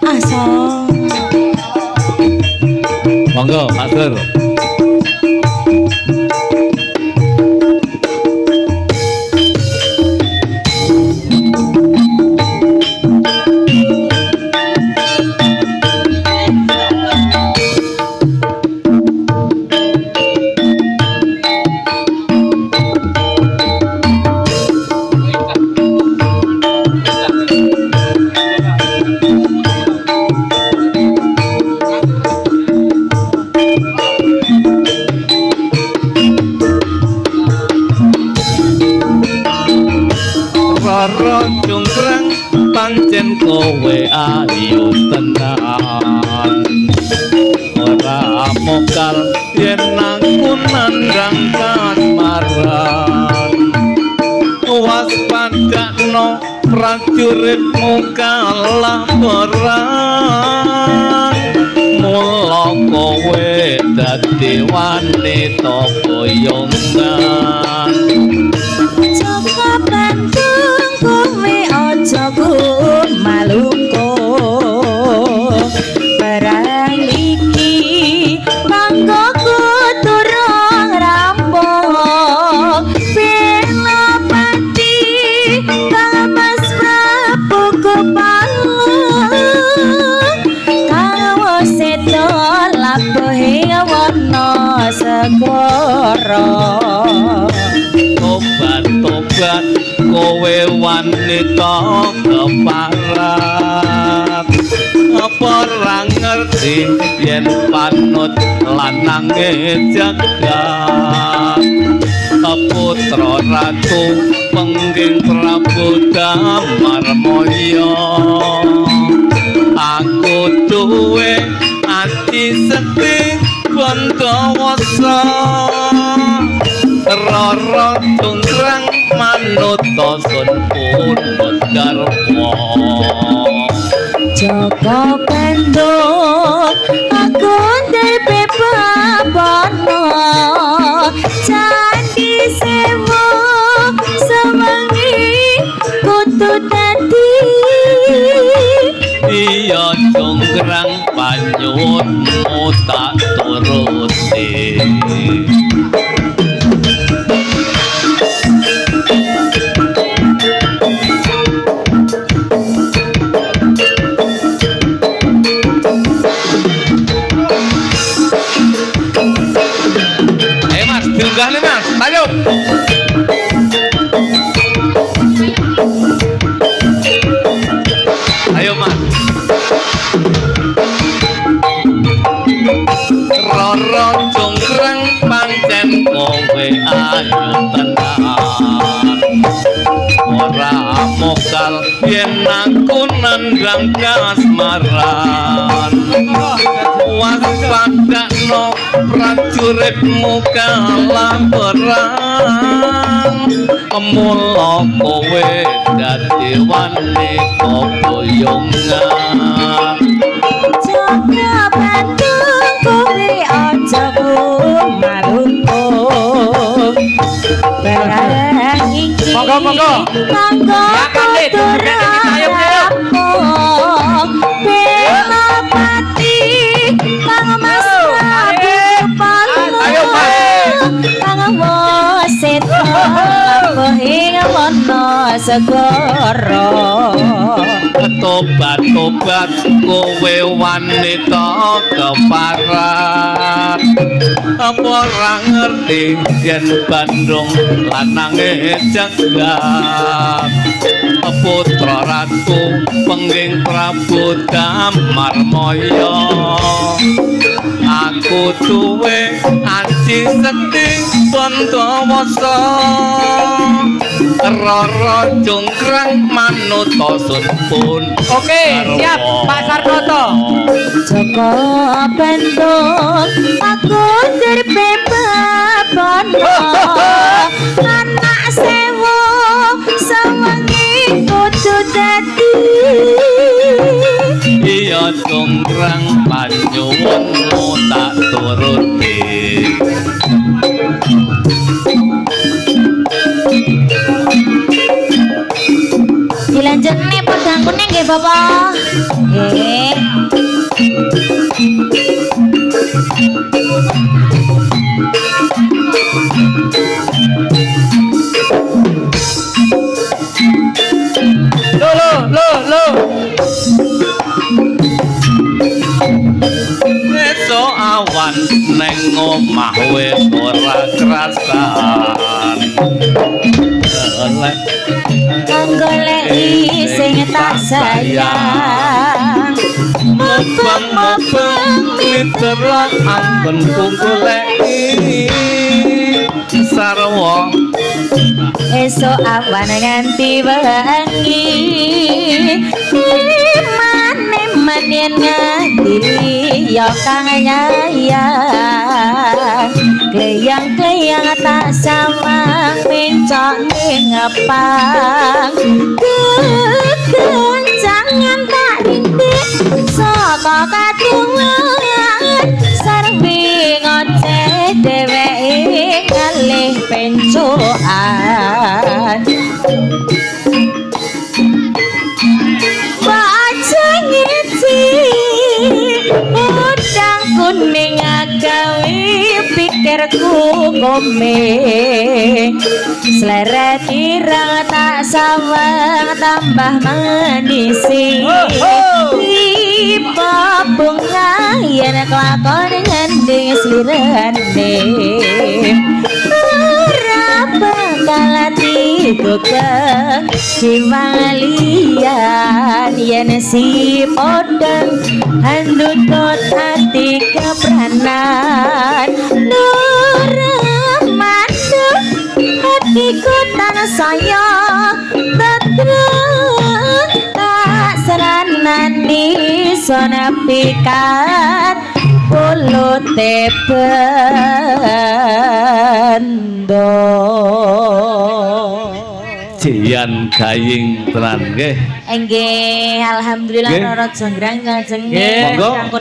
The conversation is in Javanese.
Aso. Monggo, Pak Sur. Rara Cungkrang pancen kowe ayu tenan, ora mokal yen aku nandhang kasmaran. Waspadakno prajuritmu kalah perang, mula kowe dadi wanita boyongan. Joko Bandung kowe aja maluko, perang iki kanggo turung rampung. Belapati Kang Mas Prabu Kepala kawaseta labuhe wana segara. Tobat-tobat kowe wanita keparat, apa ora ngerti yen panut lanange jagat. Putra ratu pengging Prabu Damarmaya, aku duwe ati sekti Bandawasa. Rara Cungkrang manut sun punut garwa. Joko Bandung aku ndepepana candi sewu sewengi kudu dadi. Iya Cungkrang panyuwunmu tak turuti. Ayo Mas, diunggah nih Mas, ayo. Ayo Mas. Rara Cungkrang pancen kowe ayu tenan, ora mokal yen aku nandhang kasmaran. Waspadakno prajuritmu kalah perang, mula kowe dadi wanita boyongan. Joko Bandung kowe aja maluko, perang iki Monggo, monggo. kanggo kudu rampung. Belapati Kang Mas Prabu Kepala Ayo, Mas. kang waseta labuhe wana segara. Tobat-tobat kowe wanita keparat, apa ora ngerti yen Bandung lanange jagat. Putra ratu pengging Prabu Damarmaya, aku duwe aji sekti Bandawasa. Rara Cungkrang manut sun pun. Oke, siap Pak Sarnoto. Joko Bandung aku terbebabana anak sewu sewengi kudu dadi. Iya Cungkrang panyuwunmu tak turuti. Dilanjutne podang kuning nggih. Nggih, Bapak. Nggih. Lo lo lo lo. Esuk awan neng omah wis ora krasan. Elek Goleki sing tak sayang. Mubeng-mubeng mitra anggonku goleki sarwa. Esuk awan nganti wengi. Eman-eman yen nganti ya kang nyayang. Kleyang-kleyang tak sawang mencok ning ngepang. Kekencangan tak rintik saka kaduwan. Sarwi ngoceh dheweke ngalih pencokan. Baca ngeci udang kuning agawe pikirku kome. Sleret ireng tak sawang tambah manisi. Tiba bunga yen kelakon ngending slirane. Ora bakal dituke kiwalian yen si podeng andutut ati kepranan. Nuremadu hatiku tansaya tetreng tak seranani sonapikat pulute bendo. Jian gaying tenan nggih. Nggih, alhamdulillah Roro Jonggrang kajeng. Monggo.